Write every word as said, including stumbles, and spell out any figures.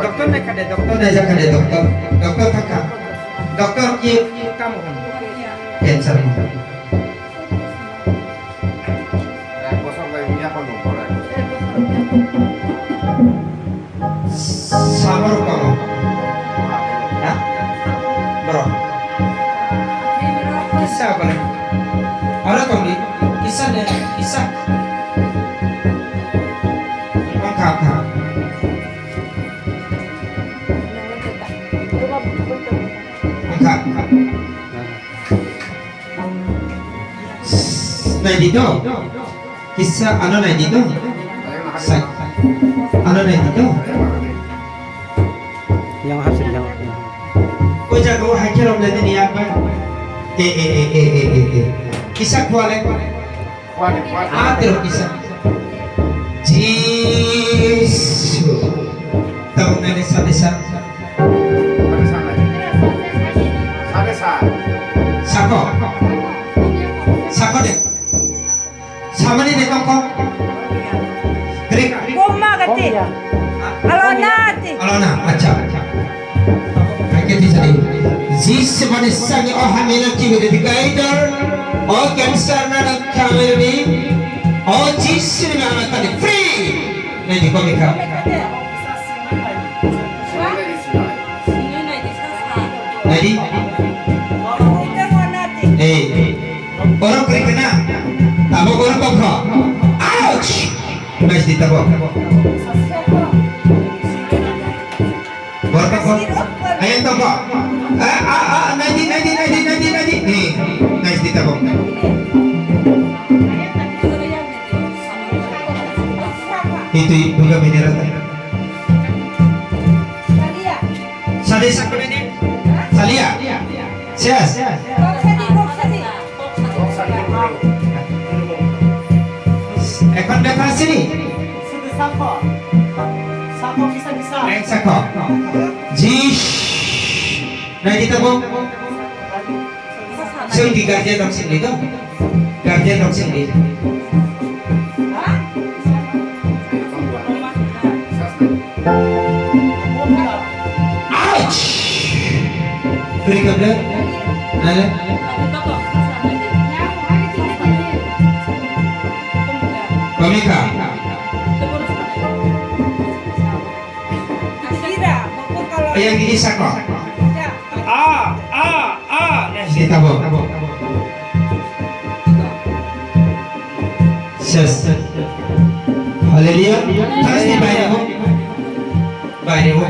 Doctor nai khade, doctor nai jak khade, doctor, doctor thaka, doctor ki kam hwn, cancer ni. Sabor kamu, ya, bro. Kisa apa lagi? Orang tong di, kisa deh, kisa. Angka, angka. Angka. Nai di to. Kisa ano nai di to. Sai. Ano nai di to. Yang hasil yang. Ko jaga o hai khe rom le ni apa? E, e, e. Kisa kuale. Ah, tero kisa. Jisu. Tabuk nai le sade sa. Sako. Sako de. Samani de tongko. Krik. Bomma gati. Alona ti. Alona, acha. Pakai di sini. Jis mani sangi o hamina ki beri di kaitor. O cancer na na kamera ni. O jis ni nama tadi free. Nai di komika. Nai di. Eh. Oro kri kena. Tabo oro tokho. Ouch. Nai di tabo. Borok tokho. Ayang tokho. Ah, ah, ah, nai di, nai di, nai di, nai di, nai di. Ni, nai di tabo. Itu buka bendera ta. Sadi sakone di. Salia. Ses. Ekon bekha sini. Sudu sako. Sako kisa kisa. Neng sako. Jish. Nai kita bo. Sing di guardian dong sing di dong. Guardian dong sing di. Ouch! Beri kabel. Nale. Komika. Ayang ini sako. A, a, a. Sitabo. Ses. Haleluya. Terus di bayar, Bu. Bayar, Bu.